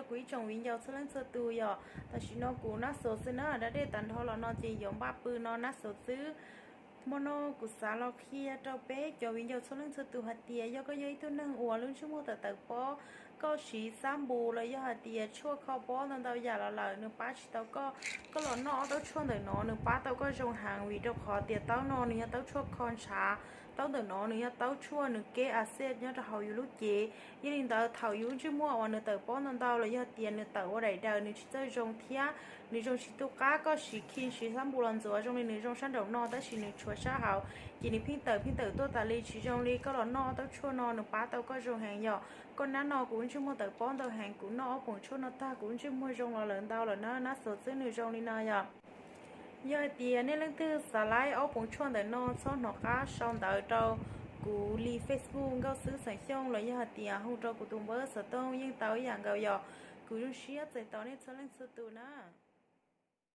Kuv ib tsoom viv ncaus txhua leej txhua tus yom, tam sim no kuv Nab Xauv xwb na, da dej tas nrho los no ces yuav npaj pw no Nab Xauv xwb. Hmo no kuv xav los qhia rau peb cov viv ncaus txhua leej txhua tus hais tias yog koj yog ib tug neeg uas lub ntsej muag tawm tawm pob, koj siv xab npus los yog hais tias tshuaj kho pob ntau ntau yam los lawm nws pab tsis tau koj, koj los noj ob taub tshuaj ntawm no nws pab tau koj zoo heev, vim rau qhov tias taub no nws yog taub tshuaj kho ntshav, taub ntawm no nws yog taub tshuaj nws keb a xej nyob rau hauv yus lub cev. Yog li ntawd thaum yus lub ntsej muag uas nws tawm pob ntau ntau los yog tias nws tawm ua daim daws nws tsis txawj zoo thiab nws zoo tsis tu qab, koj siv kheem siv xab npus los ntxuav zoo li nws zoo sab nraum no tab sis nws tshuav sab hauv, ces nws pheej tawm pheej tawm tuaj tas li tsis zoo li. Koj los noj ob taub tshuaj no nws pab tau koj zoo heev yom. Koj nab no kuv lub ntsej muag tawm pob ntau heev, kuv noj ob poom tshuaj no tag kuv lub ntsej muag zoo los lawm ntau lawm na, Nab Xauv xwb nws zoo li no yom. Yog hais tias nej leej twg xav laib ob poom tshuaj ntawm no txhob hnov qab sau ntawv rau kuv li Facebook Nkauj Xwb Xeem Xyooj los yog hais tias hu rau kuv tus npawb xov tooj yeej tau ib yam nkaus yom. Kuv zoo siab txais tos nej txhua leej txhua tus na.